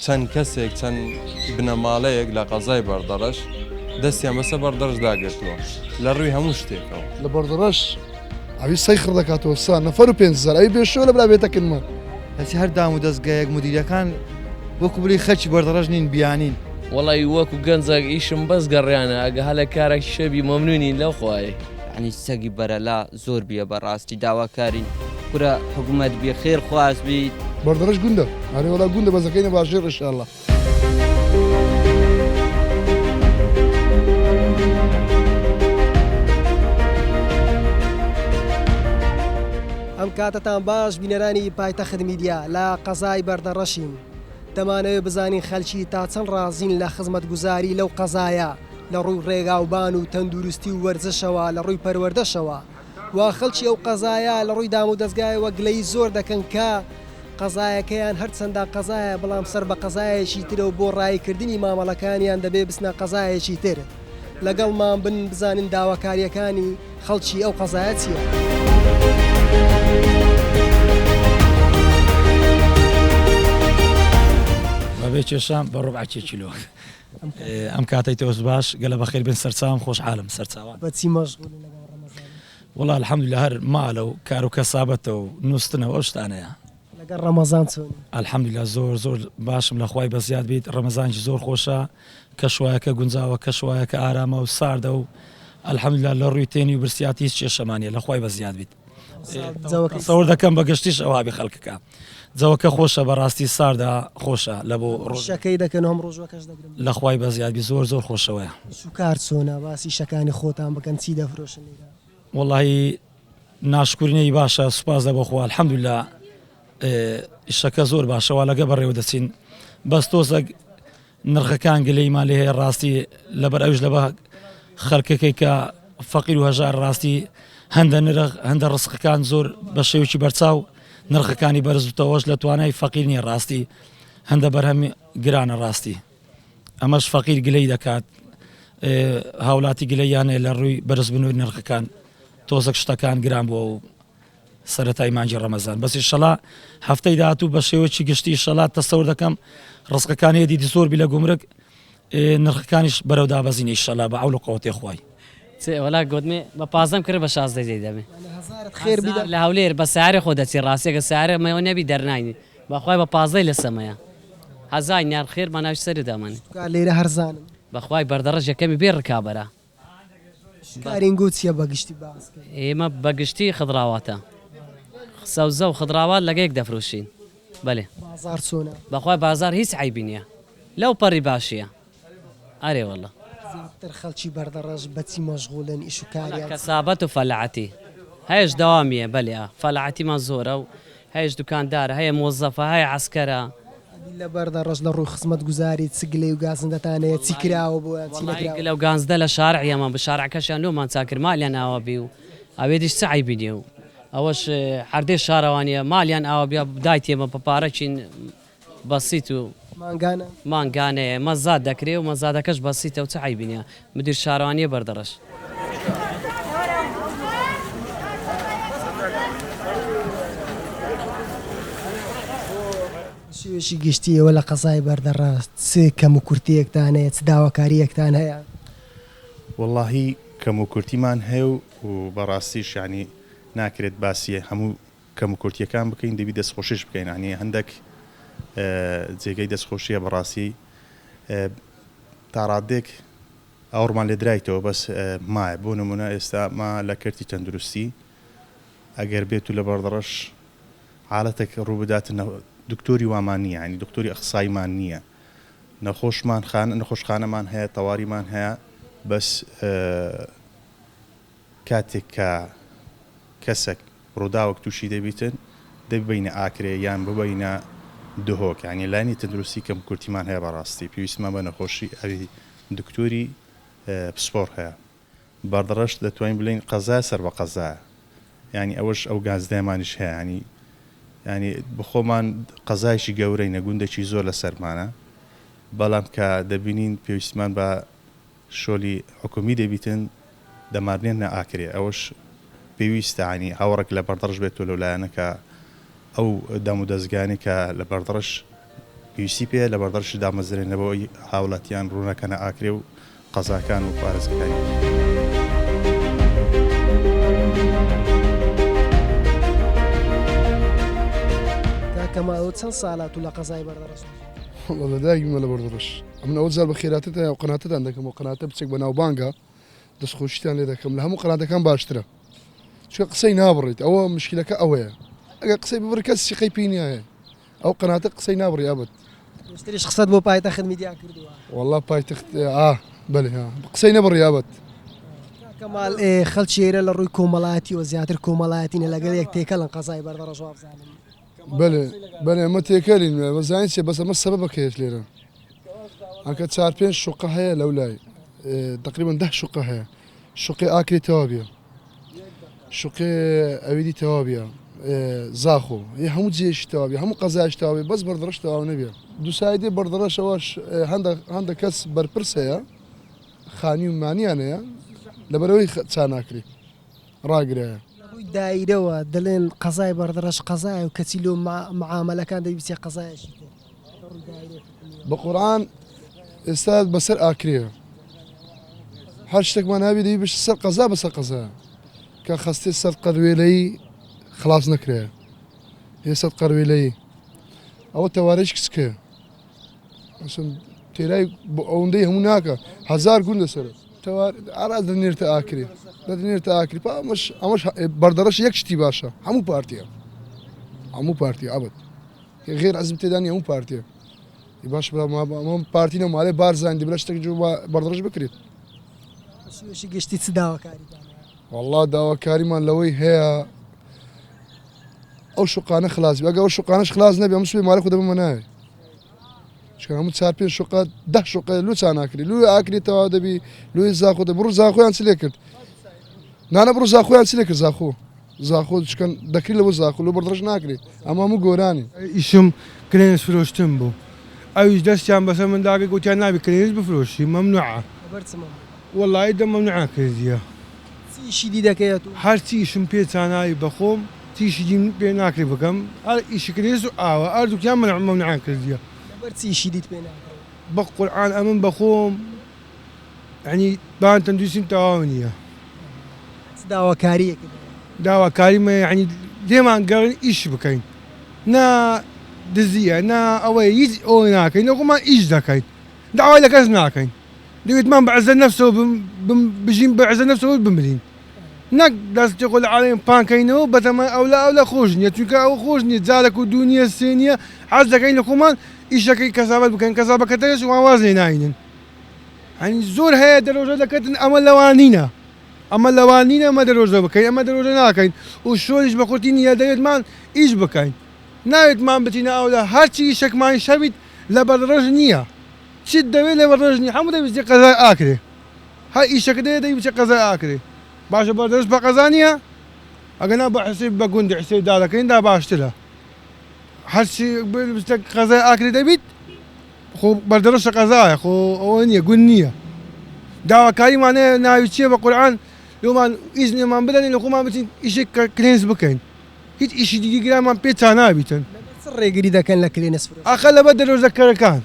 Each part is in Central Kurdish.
چەند کەسێک چەند بنەماڵەیەک لە قەزای بەردەڕەش دەستیان بەسە بەردەڕەش داگرتووە لە ڕووی هەموو شتێکەوە. لە بەردەڕەش ئەوی سەی خڕ دەکاتەوە سا نەفەر و 5 هەزار ئەوی بێ شۆلە برا بێتە کنمە. هەرچی هەر دام و دەزگایەک مدیرەکان وەکو بلی خەرکی بەردەڕەش نین بیانین. وەڵای وەکو گەنجەک ئیشم بەس گەڕیانە ئەگە هەلە کارەکی شەبی مەمنونین لەو خوایەی. یەعنی سەگی بەرەلا زۆر بیە بەڕاستی داواکارین کورە حکومەت بی خێر خواز بیت. بەردەڕەش گوندە ئەرێ وەڵا گوندە بەس دەکەینە باژێڕ ئیشاڵا. ئەم کاتەتان باش بینەرانی پایتەخت میدیا لە قەزای بەردەڕەشین دەمانەوێت بزانین خەلکی تا چەند ڕازین لە خزمەتگوزاری لەو قەزایە لە ڕووی ڕێگاوبان و تەندروستی و وەرزشەوە لە ڕووی پەروەردەشەوە و خەڵکی ئەو قەزایە لە ڕووی دامودەزگایەوە گلەیی زۆر دەکەن کە قەزایەکەیان هەرچەندە قەزایە بەڵام سەر بە قەزایەکی ترە و بۆ ڕاییکردنی مامەڵەکانیان دەبێ بچنە قەزایەکی تر. لەگەڵمان بن بزانین داواکارییەکانی خەڵکی ئەو قەزایە چییە؟ بەبێ کێشە بە ڕوبعەکێ کیلۆ. ئەم کاتەی تۆش باش گەلە بەخێر بێن سەرچاوم خۆشحالم سەرچاوان. بە چی مەشغولی لەگەڵ ڕەمەزان؟ وەڵا الحمدللە هەر مالە و کار و کەسابەتە و نوستنە و ئەو شتانەیە. لەگەڵ ڕەمەزان چۆنی؟ الحمدللە زۆر زۆر باشم لە خوای بەزیاد بیت ڕەمەزانیش زۆر خۆشە کەشوایەکە گونجاوە کەشوایەکە ئارامە و ساردە و الحمدللە لە ڕووی تێنی و برسیاتی هیچ کێشەمان نیە لە خوای بەزیاد بیت. تەسەور دەکەم بە گشتیش ئەوها بێ خەڵکەکە جەوەکە خۆشە بەڕاستی ساردە خۆشە لە بۆ ڕۆژەکەی دەکەن هەم ڕۆژەکەش دەگرن لە خوای بەزیاد بی زۆر زۆر خۆشەوەیە. سوکار چۆنە باسی شەکانی خۆتان بکەن چی دەفرۆشن لێرە؟ وەڵاهی ناشکورینەی باشە سوپاس لە بۆ خوا الحمدللە ئیشەکە زۆر باشە وا لەگە بەڕێوە دەچین بەس تۆزەک نرخەکان گلەیمان لێ هەیە ڕاستی لەبەر ئەوش لەبە خەلکەکەی کە فەقیر و هەژار ڕاستی هەندە نرخ هەندە ڕسقەکان زۆر بە شێوکی بەرچاو نرخەکانی بەرزتەوەش لە توانای فەقیر نییە ڕاستی هەندە بەرهەم گرانە ڕاستی ئەمەش فەقیر گلەی دەکات هاوڵاتی گلەیانێ لە ڕووی بەرزبوونەوەی نرخەکان تۆزەک شتەکان گران بووە و سەرەتای مانگی ڕەمەزان بەس ئیشەڵا هەفتەی داهاتوو بە شێوەیەکی گشتی ئیشەڵا تەسەور دەکەم ڕزقەکان هێدی زۆر بی لە گومرگ نرخەکانیش بەرەو دابەزین ئیشەڵا بە عەول و قوەتی خوای. چ وەلا گۆتمێ بە پازدەم کرد بە شازدەی دەی دەمێ خێر بیدە. لە هەولێر بە سەیارەی خۆ دەچی ڕاستیەکە سەیارە مەوە نەبی دەرناینی بەخوای بە پازدەی لە سەمەیە هەزای نیار خێر ماناوی سەری دامانێ. لێرە هەرزانن. بەخوای بەردەڕەش یەکەمی بێ ڕکابەرە. کارینگۆ چیە بە گشتی باس کەی. ئێمە بە گشتی خضراواتە سەوزە و خضراوات لەگە یەک دەفرۆشین بەلێ. بازاڕ چۆنە؟ بەخوای بازاڕ هیچ عەیبی نیە لەو پەڕی باشیە ئەرێ واللە. زیاتر خەڵکی بەردەڕەش بەچی مەشغوڵن ئیش و کاریان چیە؟ کەسابەت و فەلاحەتی هەیەش دەوامیە بەلێ ئا فەلاحەتیمان زۆرە و هەیەش دوکاندارە هەیە مۆزەفە هەیە عەسکەرە. ئەدی لە بەردەڕەش لە ڕووی خزمەتگوزاری چ گلەی و گازندەتان هەیە چی کراوە بۆیان چی وەڵایی نەکراوە؟ گلە و گازندە لە شارع یەمان بوو شارعەکەشیان لۆمان چاک کرد مالیان ئاوا بی و ئەوێدیش چ عەیبی نیە و ئەوەش عەردێ شارەوانیە مالیان ئاوا بیا دایتێمە پە پارەکین بەسیت و مانگانە؟ مانگانەیە مەزاد دەکرێ و مەزادەکەش بەسیتە و چ عەیبی نیە مدیر شارەوانیە بەردەڕەش. بە شێوەیەکی گشتی ئێوە لە قەزای بەردەڕەش چ کەموکورتییەکتان هەیە، چ داواکارییەکتان هەیە؟ وەڵاهی کەموکورتیمان هەیە و بەڕاستیش یانی ناکرێت باسی هەموو کەموکورتیەکان بکەین دەبی دەستخۆشیش بکەین یانی هەندەک جێگەی دەستخۆشیە بەڕاستی تاڕادێک ئاوڕمان لێ درایتەوە بەس مایە بۆ نمونە ئێستا ما لە کەرتی تەندروستی ئەگەر بێت و لە بەردەڕەش حالەتێک ڕووبدات دکتۆری وامان نییە ینی دکتۆری ئەخسایمان نییە نەخۆشمان خانە نەخۆشخانەمان هەیە تەواریمان هەیە بەس کاتێک کە کەسەک ڕووداوەک تووشی دەبیتن دەببەینە ئاکرێ یان ببەینە دهۆک یانی لایەنی تەندروستی کەم کورتیمان هەیە بەڕاستی پێویستمان بە نەخۆشی ئەوی دکتۆری پسپۆڕ هەیە. بەردڕەش دەتوانین بلێین قەزایە سەر بە قەزایە یانی ئەوەش ئەو گازدەیەمانیش هەیە یانی یانی بخۆمان قەزایەکی گەورەینە گوندێکی زۆر لەسەرمانە بەڵام کە دەبینین پێویستمان بە شۆلی حکومی دەبیتن دەمارنێنە ئاکرێ ئەوەش پێویستە یانی هاوڕێک لە بەردەڕش بێت و لەو لایەنە کە ئەو دام و دەزگانی کە لە بەردەڕش. پێویستی پێیە لە بەردەڕەش دامەزرێنە بۆ ئەوەی هاوڵاتیان ڕوونەکەنە ئاکرێ و قەزاکان و پارێزگەکانی تر. کاک کەمال ئەوە چەند سالە تو لە قەزای بەردەڕەش دەژی؟ وەڵا لە دایکمە لە بەردەڕەش. ئەمن ئەوە جار بە خێراتتان و قەناتتان دەکەم و قەناتە بچێک بەناوبانگە دەستخۆشیتان لێ دەکەم لە هەموو قەناتەکان باشترە چونکە قسەی نابڕیت ئەوە مشکلەکە ئەوەیە ئەگەر قسەی ببڕی کەس سیقەی پێی نیایە ئەو قەناتە قسەی نابڕی ئەبد. پێشتریش قسەت بۆ پایتەخت میدیا کردووە؟ وەڵا پایتەخت ئا بەلێ ها قسەی نەبڕی ئەبد. کاک کەمال ئێ خەڵکی ئێرە لە ڕووی کۆمەڵایەتیەوە زیاتر کۆمەڵایەتینە لەگەڵ یەک تێکەڵن قەزای بەردەڕەش وابزانم. بەلێ بەلێ ئەمە تێکەلین بەزانین چیە بەس ئەمە سەبەبەکەیەت لێرە ئەکە چار پێنج شوقە هەیە لەو لای تقریبا ده شوقە هەیە شوقەی ئاکری تەواویە شوقەی ئەویدی تەواویە زاخۆ ی هەموو جێشی تەواوی هەموو قەزایش تەواوی بەس بەردەڕەش تەواو نەبێ دووسایدی بەردەڕەشەوەش هەندە هەندە کەس بەرپرس هەیە خانی و مانیان هەیە لەبەرەوەی چا ناکری ڕاگرایە. لە ڕووی دایرەوە دەلێن قەزای بەردەڕەش قەزایە و کەچی لۆ معامەلەکان دەبی بچیە قەزایەکی تر لە ڕووی دایرەی حکومیەوە. بە قورعان ئێستا بەسەر ئاکرێیە هەر شتێکمان هەبی دەبی بچتە سەر قەزا بەسەر قەزایە کە خەستێ سەر قەروێلەی خلاص نەکرایە هێ سەد قەروێلەی ئەوە تەوارەیش کچکەیە ئەسن تێرای بۆ ئەوەندەی هەموو ناکە هەزار گوند لەسەرە تەوار ئارا دەنێرتە ئاکرێ دەنێرتە ئاکری پا ئەمەش ئەمەش بەردەڕەش یەک شتی باشە هەموو پارتیە هەموو پارتی ئەبد غێر عزم تێدانی هەموو پارتیە باش برا ئەمە پارتی نە مالێ بارزان دی برا شتێک جوو بەردەڕەش بکرێت شی گشتی چ داواکاریتان هەیە؟ والله داواکاریمان لەوەی هەیە ئەو شوقانە خلاص بێ ئەگەر ئەو شوقانەش خلاص نەبێ ئەم سوێ مالە خۆ دەبمە ناوێ چونکە هەموو چار پێنج شوقە ده شوقە لۆ چا ناکری لۆ ئاکری تەواو دەبی لۆی زاخۆ دە بڕۆ زاخۆیان چ لێ کرد نانە بڕۆ زاخۆیان چ لێ کرد زاخۆ زاخۆ چکەن دەکری لەوە زاخۆ لۆ بەردڕش ناکری ئەمە هەموو گۆرانی. ئیشم کلێنس فرۆشتن بوو ئەویش دەستیان بەسەر من داگرت گوتیان نابی کلێنس بفرۆشی مەمنوعە. لەبەر چ مەمنوعە؟ وەڵایی دە مەمنوعیان کردیە. چ ئیشی دی دەکەی ئەتوو؟ هەرچی ئیشم پێ چاناوی بەخۆم چ ئیشی دیم پێ ناکرێ بکەم هەر ئیشی کلێنس و ئاوە هەردووکیان مەمنوعیان کردیە. لەبەر چ ئیشی دیت پێ ناکرێ؟ بەقورعان ئەمن بەخۆم یانی بان تەندروستیم تەواو نییە. چ داواکارییەکت هەیە؟ داواکاریم هەیە یانی لێمان گەڕێن ئیش بکەین نا دزییە نا ئەوەیە هیچ ئەوە ناکەین لە خۆمان ئیش دەکەین داوای لە کەس ناکەین دەوێتمان بە عزە نەفسەوە بژین بە عزە نەفسەوە بمرین نەک دەستی خۆ لە عالەم پانکەینەوە بەتەمای ئەولا ئەولا خۆش نییە چونکە ئەوە خۆش نییە جارێک و دوو نییە سێ نییە حەز دەکەین لە خۆمان ئیشەکەی کەسابەت بکەین کەسابەکەتەکەش وان واز لێ ناینن هەنی زۆر هەیە دەرۆژە دەکەتن ئەمە لەوانینە ئەمە لەوانینە ئەمە دەرۆژە بکەین ئەمە دەرۆژە ناکەین و شۆریش بە کورتی نییە دەوێتمان ئیش بکەین ناوێتمان بچینە ئەولا هەرچی ئیشەکمان شەویت لە بەرڕژ نییە چیت دەوێت لە بەرڕژ نییە هەموو دەبی بچی قەزای ئاکرێ هەر ئیشەکە دەوێت دەبی بچی قەزای ئاکرێ باشە بەردەرش بە قەزا نییە ئەگەنا بە حسێب بە گوندی حسێب دادەکەین دا باشترە هەرچی بچتە قەزای ئاکرێ دەبیت خۆ بەردەڕەشە قەزایە خۆ ئەوە نییە گوند نییە داواکاریمان هەیە ناوی چییە بە قورعان لۆمان ئیزنێمان بدەنێ لە خۆمان بچین ئیشێک کە کلێنس بکەین هیچ ئیشی دیگە گرانمان پێ چا نابیتن. لەبەر چ ڕێگری دەکەن لە کلێنس فرۆشتن؟ ئاخە لەبەر دەرۆژەکەرەکان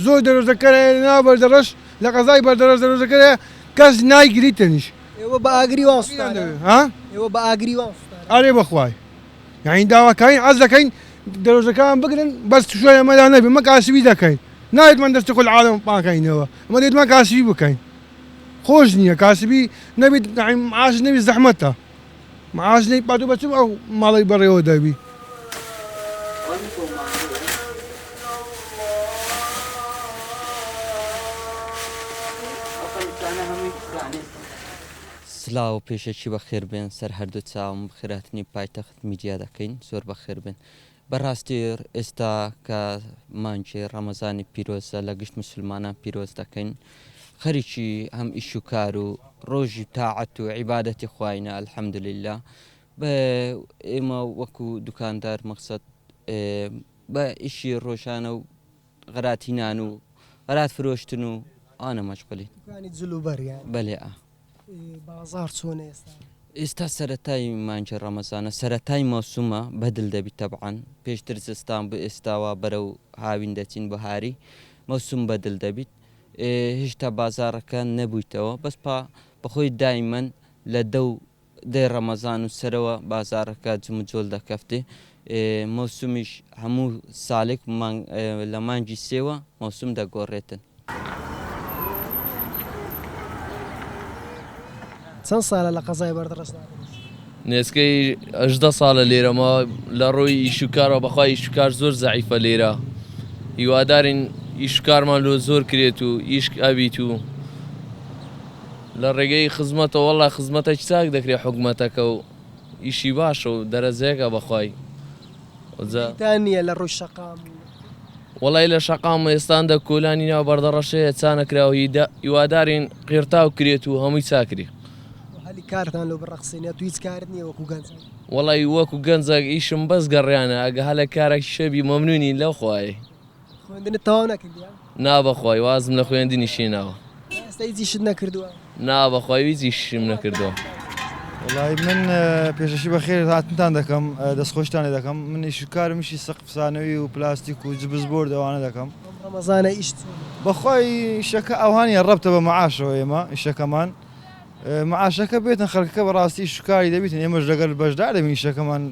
زۆر دەرۆژەکەر هەیە لە ناو بەردەڕەش لە قەزای بەردەڕەش دەرۆژەکەر هەیە کەس نایگریتنیش. ئێوە بە ئاگری وان سوتانە؟ ها؟ ئێوە بە ئاگری وان سوتانە؟ ئەرێ بەخوای. یانی داواکارین عەرز دەکەین دەرۆژەکان بگرن بەس شوێن ئەمەدا نەبێ مە کاسبی دەکەین ناوێتمان دەستی خۆ لە عالەم پاکەینەوە ئەمە دەوێتمان کاسبی بکەین خۆش نییە کاسبی نەبیت معاش نەبی زەحمەتە معاش نەبی پاتۆ بە چ ئەو ماڵی بەڕێوە دەبی. سلاو پێشەکی بەخێر بێن سەر هەردوو چاوم بەخێرهاتنی پایتەخت میدیا دەکەین زۆر بەخێر بێن بەڕاستی ئێستا کە مانگی ڕەمەزانی پیرۆزە لە گشت مسلمانان پیرۆز دەکەین خەریکی هەم ئیش و کار و ڕۆژی تاعەت و عیبادەتی خوینە الحمدللە بە ئێمە وەکو دوکاندار مەقسەد بە ئیشی ڕۆژانە و غەراتی نان و غەرات فرۆشتن و ئانە مەشغولین. دوکانی جل و بەرگ یانی؟ بەلێ ئا. بازاڕ چۆنە ئێستا؟ ئێستا سەرەتای مانگی ڕەمەزانە سەرەتای مەوسومە بەدل دەبی تەبعەن پێشتر زستان بوو ئێستا وا بەرەو هاوین دەچین بەهاری مەوسوم بەدل دەبیت هێشتا بازاڕەکە نەبوویتەوە بەس پا بەخۆی دایمەن لە دە و دەی ڕەمەزان و سەرەوە بازاڕەکە جموجۆل دەکەفتێ مەوسومیش هەموو سالێک لە مانگی سێوە مەوسوم دەگۆڕێتن. چەند سالە لە قەزای بەردەڕەش دادەنیشی؟ نێزکەی 18 ساڵە لێرەمە لە ڕووی ئیش و کارەوە بەخوا ئیش و کار زۆر زەعیفە لێرە هیوادارین ئیش و کارمان لۆ زۆر کرێت و ئیش ئەبیت و لە ڕێگەی خزمەتەوە وەڵا خزمەتێکی چاک دەکرێت حکومەتەکە و ئیشی باشە و دەرەجەیەکە بەخوای جا. تان نییە لە ڕووی شەقام و. وەڵای لە شەقام ئێستا دە کۆلانی ناو بەردەڕەشەیە چا نەکراوە هیوادارین قیڕتاو کرێت و هەمووی چا کرێ. هەلی کارتان لۆ بڕەخسێنێ تو هیچ کارت نییە وەکو گەنجێک؟ وەڵای وەکو گەنجێک ئیشم بەس گەڕیانە ئەگە هەلە کارەکی شەبی مەمنونین لەو خوایەی. خوێندنت تەواو نەکردیە؟ نا بەخوای وازم لە خوێندنیش هێناوە. تا ئێستا هیچ ئیشت نەکردووە؟ نا بەخوای هیچ ئیشیم نەکردووە. وەڵایی من پێشەکی بەخێر هاتنتان دەکەم دەستخۆشتان لێ دەکەم من ئیش و کارم ئیشی سەقف سانەوی و پلاستیک و جبس بۆرد ئەوانە دەکەم. ئەم ڕەمەزانە ئیش چۆنە؟ بەخوای ئیشەکە ئەوها نیە ڕەبتە بە مەعاشەوە ئێمە ئیشەکەمان مەعاشەکە بێتن خەڵکەکە بەڕاستی ئیش و کاری دەبیتن ئێمەش لەگەل بەشدار دەبین ئیشەکەمان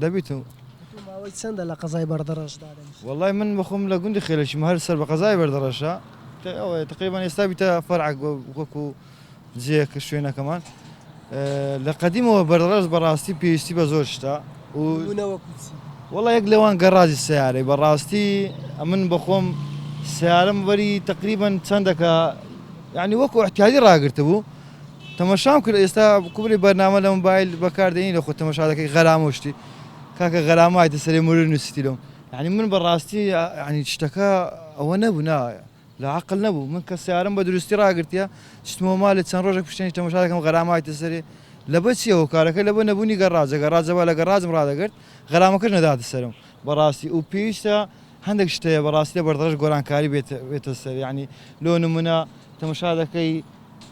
دەبیتن. تۆ ماوەی چەندە لە قەزای بەردەڕەش دادەنیشی؟ وەڵای من بەخۆم لە گوندی خێلەکیم هەر سەر بە قەزای بەردەڕەشە ئەوەیە تەقریبەن ئێستا بیتە فەرعەک وەکو جێیەک شوێنەکەمان لە قەدیمەوە بەردەڕەش بەڕاستی پێویستی بە زۆر شتە و نمونە وەکو چی؟ وەڵا یەک لەوان گەڕاجی سەیارەی بەڕاستی ئەمن بەخۆم سەیارەم بەری تەقریبەن چەندەکە یعنی وەکو احتیادی ڕاگرتبوو تەمەشام کرد ئێستا کوبری بەرنامە لە مۆبایل بەکاردێنی لە خۆ تەمەشا دەکەی غەرامە و شتی کاکە غەرامە هاتە سەرێ مرور نووسیتی لەم یعنی من بەڕاستی یعنی شتەکە ئەوە نەبوو نا لە عەقل نەبوو من کە سیارم بە دروستی ڕاگرتیە چتمەوە مالێ چەند ڕۆژێک پشتێنی تەمەشا دەکەم غەرامە هاتە سەرێ لەبە چییە هۆکارەکە لەبە نەبوونی گەڕاجە گەڕاجە با لە گەڕاجم ڕادەگرت غەرامەکەش نەداتە سەرم بەڕاستی و پێویستە هەندێک شت هەیە بەڕاستی لە بەردەڕەش گۆرانکاری بێتە سەر یعنی لۆ نمونە تەمەشا دەکەی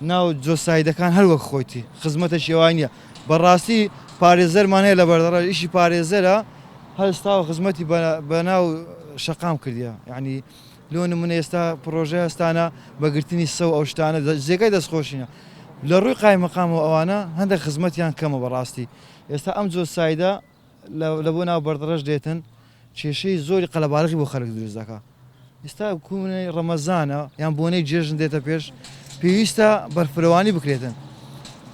ناو جۆسایدەکان هەر وەک خۆیتی خزمەتەکی وای نییە بەڕاستی پارێزەرمان هەیە لە بەردەڕەش ئیشی پارێزەرە هەستاوە خزمەتی بە ناو شەقام کردیە یعنی لۆ نمونە ئێستا پڕۆژەی هەستانە بە گرتنی سەو ئەو شتانە جێگای دەستخۆشینە لە ڕووی قایمقامەوە ئەوانە هەندێک خزمەتیان کەمە بەڕاستی ئێستا ئەم جۆسایدە لە بۆ ناو بەردڕەش دێتن کێشەی زۆری قەلەباڵغی بۆ خەلک دروست دەکا ئێستا کوونەی ڕەمەزانە یان بۆنەی جێژن دێتە پێش پێویستە بەرفرەوانی بکرێتن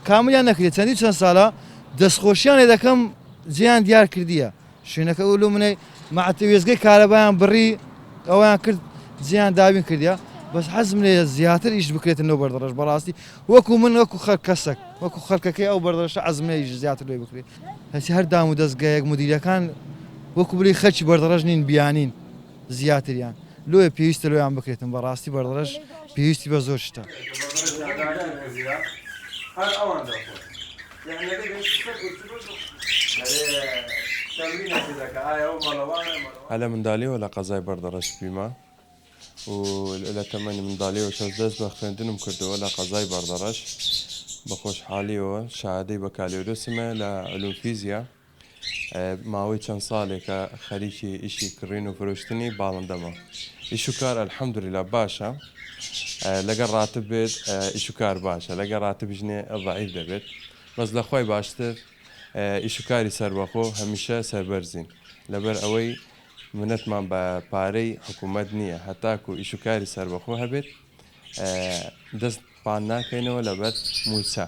کاملیان نەکرێت چەندی چەند ساڵە دەستخۆشیان لێ دەکەم جیان دیار کردیە شوێنەکە ئەو لۆ منەی مەعتە وێزگەی کارەبایان بڕی ئەویان کرد جیان دابین کردیا بەس حەزم لێ زیاتر ئیش بکرێتن لەو بەردەڕەش بەڕاستی وەکو من وەکو خەر کەسەک وەکو خەڵکەکەی ئەو بەردەڕەشە عەزم لێ ئیش زیاتر لێ بکرێت هەرچی هەر دام و دەزگایەک مدیرەکان وەکو بلی خەرکی بەردەڕەش نین بیانین زیاتریان لۆیە پێویستە لۆیان بکرێتن بەڕاستی بەردەڕەش پێویستی بە زۆر شتە. هەر لە مندالیەوە لە قەزای بەردەڕەش بیمە و لە تەمەنی منداڵیەوە شەش دەست بە خوێندنم کردەوە لە قەزای بەردەڕەش بە خۆشحاڵیەوە شەهادەی بەکالۆریۆسم هەیە لە علوم فیزیا ماوەی چەند ساڵێکە خەریکی ئیشی کڕین و فرۆشتنی باڵندەمە ئیش و کار الحمدللە باشە لەگەڵ ڕاتب بێت ئیش و کار باشە لەگەڵ ڕاتبیش نێ ضعیف دەبێت بەس لە خوای باشتر ئیش و کاری سەربەخۆ هەمیشە سەربەرزین لەبەر ئەوەی منەتمان بە پارەی حکوومەت نییە هەتاکو ئیش و کاری سەربەخۆ هەبێت دەست پان ناکەینەوە لەبەر مووچە.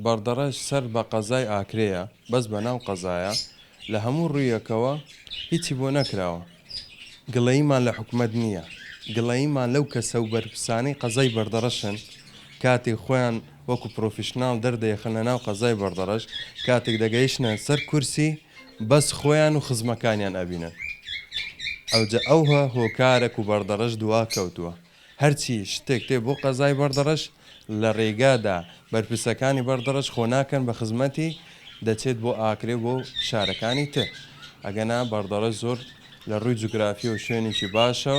بەردەڕەش سەر بە قەزای ئاکرێیە بەس بە ناو قەزایە لە هەموو ڕوویەکەوە هیچی بۆ نەکراوە گڵەییمان لە حکومەت نییە گڵەییمان لەو کەسە و بەرپرسانەی قەزای بەردەڕەشن کاتێک خۆیان وەکو پرۆفیشناڵ دەردەیەخن لە ناو قەزای بەردەڕەش کاتێک دەگەیشنە سەر کورسی بەس خۆیان و خزمەکانیان ئەبینن ئەوجە ئەوه هۆکارە کو بەردەڕەش دوا کەوتووە هەرچی شتێک تێ بۆ قەزای بەردەڕەش لە ڕێگادا بەرپرسەکانی بەردەڕەش خۆ ناکەن بە خزمەتی دەچێت بۆ ئاکرێ بۆ شارەکانی تر ئەگەنا بەردەڕەش زۆر لە ڕووی جوگرافیەوە شوێنێکی باشە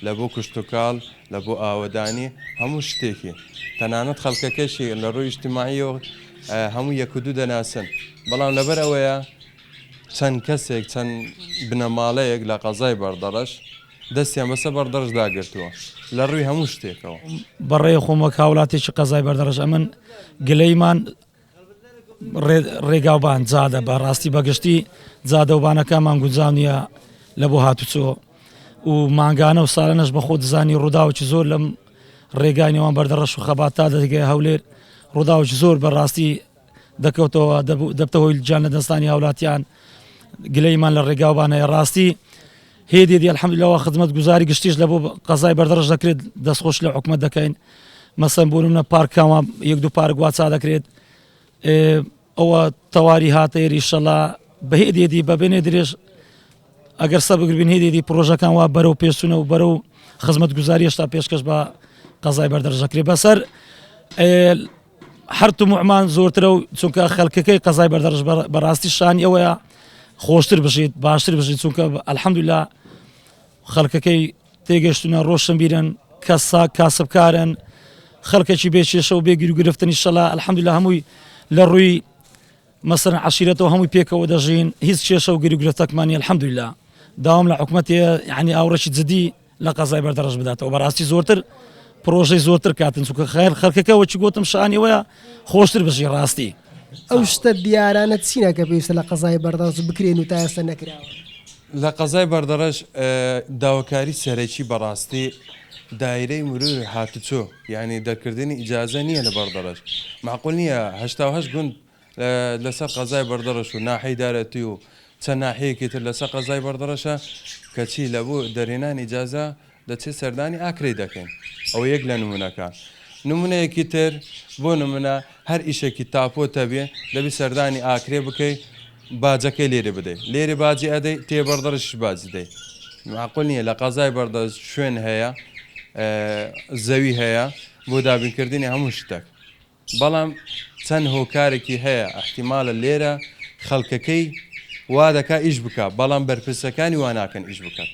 لە بۆ کشتوکاڵ لە بۆ ئاوەدانی هەموو شتێکی تەنانەت خەڵکەکەشی لە ڕووی ئیجتیماعیەوە هەموو یەک و دوو دەناسن بەڵام لەبەر ئەوەیە چەند کەسێک چەند بنەماڵەیەک لە قەزای بەردەڕەش دەستیان بەسەر بەردەڕەش داگرتووە لە ڕووی هەموو شتێکەوە. بەڕێ خۆم وەک هاوڵاتیەکی قەزای بەردەڕەش ئەمن گلەیمان ڕێگاوبان جادە بە ڕاستی بەگشتی جادەوبانەکانمان گونجاو نییە لە بۆ هاتوچۆ و مانگانە و ساڵانەش بە خۆ دزانی ڕووداوێکی زۆر لەم ڕێگای نێوان بەردەڕەش و خەبات تا دەگەیە هەولێر ڕووداوێکی زۆر بەڕاستی دەکەوتەوە دەبتە هۆی گیان لەدەستدانی هاوڵاتیان گلەیمان لە ڕێگاوبان هەیە ڕاستی هێدی دی الحمدلله وا خدمەت گوزاری گشتیش لە بۆ قەزای بەردەڕەش دەکرێت دەستخۆش لە حکومەت دەکەین مەسەن بۆ نمونە پارکەوە یەک دوو پارک وا چا دەکرێت ئەوە تەواری هاتە ئیشەڵا بە هێدی هێدی بە بێنێ درێژ ئەگەر سەبگربین هێدی هێدی پرۆژەکان وا بەرەو پێشچوونە و بەرەو خزمەتگوزاری هێشتا پێشکەش بە قەزای بەردەڕەش دەکرێت بەسەر هەر تموعمان زۆرترە و چونکە خەڵکەکەی قەزای بەردەڕش بەڕاستی شانی ئەوەیە خۆشتر بژیت باشتر بژیت چونکە ئەلحەمدللا خەڵکەکەی تێگەشتونە ڕۆشنبیرن کەسا کاسبکارن خەڵکێکی بێ کێشە و بێ گیروگرفتن ئیشەڵا الحمدللە هەمووی لە ڕووی مەسەلەن عەشیرەتەوە هەمووی پێکەوە دەژین هیچ کێشە و گیروگرفتەکمان نیە الحمدللە داوام لە حکومەت هەیە یعنی ئاوڕێکی جدی لە قەزای بەردەڕەش بداتەوە بەڕاستی زۆرتر پرۆژەی زۆرتر کاتن چونکە خێر خەڵکەکە وەکی گوتم شانی ئەوەیە خۆشتر بژی ڕاستی. ئەو شتە دیارانە چینە کە پێویستە لە قەزای بەردەڕەش بکرێن و تا ئێستا نەکراون؟ لە قەزای بەردەڕەش داواکاری سەرەکی بەڕاستی دایرەی مروری هاتوچۆ یانی دەرکردنی ئیجازە نییە لە بەردەڕەش مەعقول نییە 88 گوند لەسەر قەزای بەردەڕەش و ناحیەی دارەتوی و چەند ناحیەیەکی تر لەسەر قەزای بەردەڕەشە کەچی لە بۆ دەرهێنانی ئیجازە دەچێت سەردانی ئاکرێ دەکەین ئەوە یەک لە نمونەکان نمونەیەکی تر بۆ نمونە هەر ئیشێکی تاپۆ تەبێ دەبی سەردانی ئاکرێ بکەی باجەکەی لێرێ بدەی لێرێ باجی ئەدەی تێ بەردەڕیش باجی دەی معقول نییە لە قەزای بەردەڕەش شوێن هەیە زەوی هەیە بۆ دابینکردنی هەموو شتێک بەڵام چەند هۆکارێکی هەیە ئیحتیمالە لێرە خەڵکەکەی وا دەکا ئیش بکا بەڵام بەرپرسەکانی وا ناکەن ئیش بکات.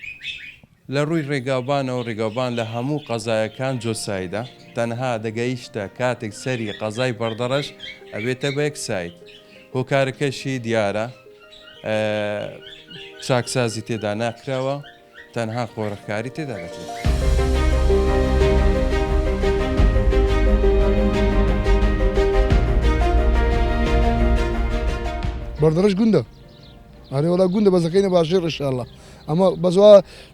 لە ڕووی ڕێگاوبانەوە ڕێگاوبان لە هەموو قەزایەکان جۆسایدە تەنها دەگەیشتە کاتێک سەری قەزای بەڕدەڕەش ئەبێتە بە یەک ساید هۆکارەکەشی دیارە چاکسازی تێدا ناکراوە. تەنها قۆرخکاری تێدا دەکرێت. بەردەڕەش گوندە ئەرێ وەڵا گوندە بەس دەکەینە باژێڕ ئیشاڵڵا ئەمە بەس وا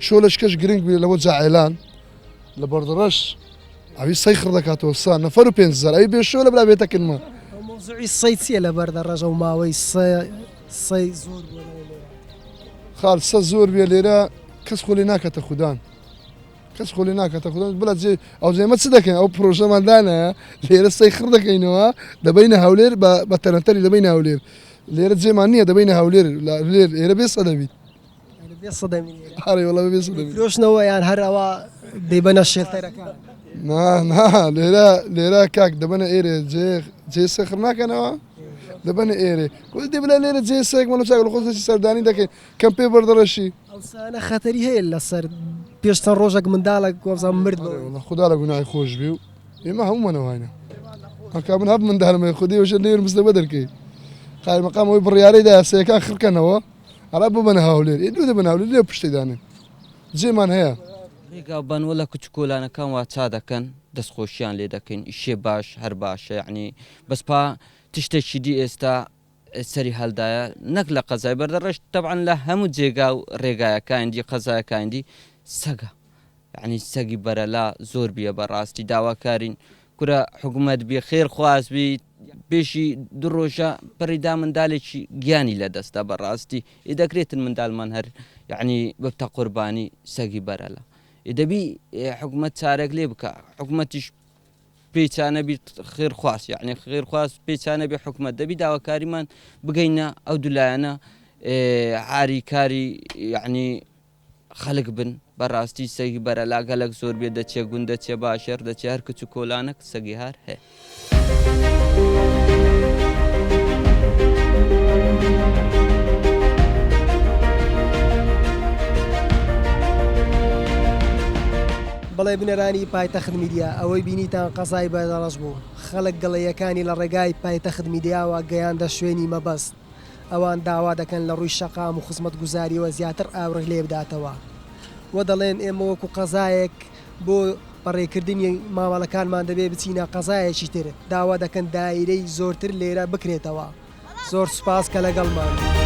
شۆلەشکەش گرنگ بێ لەوە جاعێلان لە بەردەڕەش ئەوی سەی خڕ دەکاتەوە سا نەفەر و 5هزار ئەوی بێ شۆلە برا بێتەکنمە مەوزوعی سەی چییە لە بەردەڕەش ئەو ماوەی سەی زۆر بووە لێرە؟ خال سە زۆر بێ لێرە کەس خۆ لێ ناکاتە خودان کەس خۆ لێ ناکاتە خودان بڵا جێ ئەو جێمە چ دەکەین ئەو پرۆژەمان دانایە لێرە سەی خڕ دەکەینەوە دەبینە هەولێر بە تەرەنتەری دەبینە هەولێر لێرە جێمان نییە دەبینە هەولێر لێر ئێرە بێ سەدەبیت بێ سەدەمی ئارێ وەڵا بێ سەدەمی فرۆشنەوە یان هەر ئەوە دەیبەنە شێلتەرەکان نا نا لێرە لێرە کاک دەبەنە ئێرێ جێ جێ سەخر ناکەنەوە دەبەنە ئێرێ خۆی دێ بلا لێرە جێ سێک مەڵە چاک لە خۆ دەچی سەردانی دەکەین کەم پێ بەردەڕەشی. ئەو سانە خەتەری هەیە لەسەر پێش چەند ڕۆژێک منداڵێک وابزانم مرد بەوەی. ئەرێ وەڵا خودا لە گوناهی خۆش بی و ئێمە هەموومان ئەوهاینە ئەکا من هەب منداڵم هەیە خودی وەشە لێرم بستە بەدەرکەی قایم مقام ئەوەی بڕیارەی دا سێکان خڕکەنەوە ئەرا ببەنە هەولێر ئێ دوو دەبەنە هەولێر لێ پشتی دانێن جێمان هەیە. ڕێگا بەن وەلا کوچ کۆلانەکان وا چا دەکەن دەست خۆشیان لێ دەکەین ئیشێ باش هەر باشە یەعنی بەس پا تشتێکی دی ئێستا سەری هەلدایە نەک لە قەزای بەردەڕەش تەبعەن لە هەموو جێگا و ڕێگایەکانی دی قەزایەکانی دی سەگە یعنی سەگی بەرەلا زۆر بیە بەڕاستی داواکارین کورە حکومەت بی خێر خواز بی پێشی دو ڕۆژە پڕی دا مندالێکی گیانی لە دەستدا بەڕاستی ئێ دەکرێتن مندالمان هەر یعنی ببتە قوربانی سەگی بەرەلا ئێ دەبی حکومەت چارەک لێ بکە حکومەتیش پێی چانەبی خێرخواز یعنی خێرخواز پێی چانەبی حکومەت دەبی داواکاریمان بگەینە ئەو دوولایەنە هاری کاری یعنی خەلک بن بەراستی سەگی بەرەلا گەلەک زۆر بێ دەچێ گوند دەچێ باشێڕ دەچێ هەر کچ و کۆلانەک سەگی هار هەیە. بەڵێ بینەرانی پایتەخت میدیا، ئەوەی بینیتان قەزای بەردەڕەش بوو، خەڵک گڵەییەکانی لە ڕێگای پایتەخت میدیاوە گەیاندە شوێنی مەبەست، ئەوان داوا دەکەن لە ڕووی شەقام و خزمەتگوزارییەوە زیاتر ئاوڕی لێ بداتەوە و دەڵێن ئێمە وەکو قەزایەک بۆ بەڕێکردنی مامەڵەکانمان دەبێ بچینە قەزایەکی تر، داوا دەکەن دایرەی زۆرتر لێرە بکرێتەوە. زۆر سوپاس کە لەگەڵمان بوون.